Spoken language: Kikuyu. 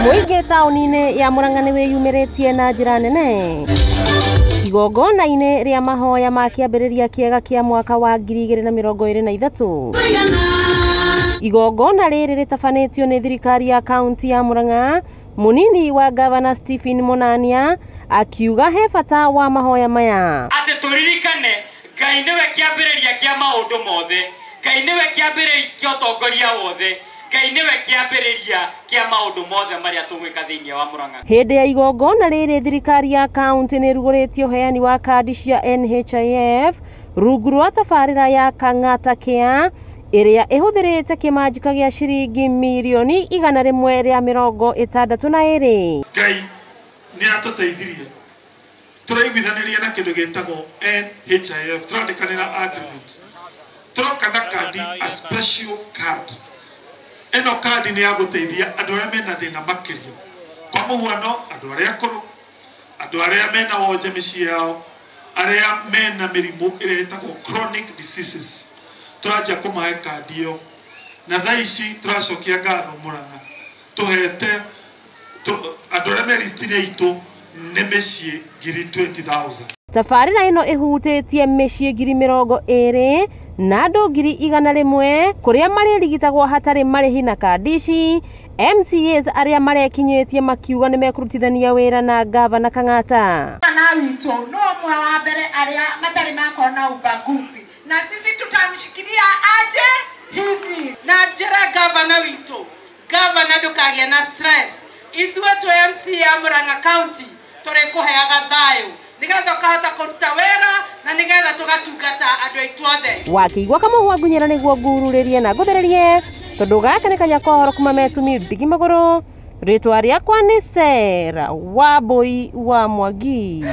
Mũingĩ taũni-inĩ ya Murang'a nĩ wĩyumĩrĩtie na njĩra nene igongona-inĩ rĩa mahoya ma kĩambĩrĩria kĩega kĩa mwaka wa 2023. Igongona rĩrĩ rĩtabanĩtio nĩ thirikari ya kaunti ya Murang'a. Munini wa gavana Stephen Monania akiuga he bata wa mahoya maya. Atĩ tũririkane Ngai nĩwe kĩambĩrĩria kĩa maũndũ mothe, Ngai nĩwe kĩambĩrĩria kĩa ũtongoria wothe, Ngai nĩwe kĩambĩrĩria kĩa maũndũ mothe marĩa tũgwĩka thĩinĩ wa Murang'a. Hĩndĩ ya igongona rĩrĩ thirikari ya kaunti nĩ ĩrugũrĩtie ũheani wa kandi cia NHIF rungu rwa tabarĩra ya Kang'ata Care ĩrĩa ĩhũthĩrĩte kĩmanjĩka gĩa ciringi mirioni 162. Ngai nĩ atũteithirie tũraiguithanĩria na kĩndũ gĩtagwo NHIF, tũrandĩkanĩra agreement, tũroka na kandi, a special card. Ĩno kandi nĩ ya gũteithia andũ arĩa mena thĩna makĩria, kwa mũhuano andũ arĩa akũrũ, andũ arĩa mena wonje mĩciĩ yao, arĩa mena mĩrimũ ĩrĩa ĩtagwo chronic diseases. Tũranjia kũmahe kandi ĩyo, na thaa ici tũracokia ngatho Murang'a, tũhete andũ arĩa me list-inĩ itũ nĩ mĩciĩ 20,000. Tabarĩra ĩno ĩhutĩtie mĩciĩ 20,000 na andũ 100,000 kũrĩa marĩrigitagwo hatarĩ marĩhi na kandi ici. MCAs arĩa marekinyĩtie makiuga nĩ mekũrutithania wĩra na gavana Kang'ata. Gavana witũ no ũmwe wa mbere arĩa matarĩ makorwo na ubaguzi, na sisi tutamshikilia aje hivi. Na njĩra gavana witũ, gavana ndũkagĩe na stress, ithuĩ twĩ MCA ya Murang'a County tũrĩkũheaga thayũ nĩgetha ũkahota kũruta wĩra na nĩgetha tũgatungata andũ aitũ othe. Wakĩigua kamũhwa ngunyĩra nĩguo ngururĩrie na ngũthererie, tondũ gaka nĩ kanya kohoro kuma metumi ndigi magũrũ. Rĩtwa rĩakwa nĩ Sarah Wambui wa Mwangi.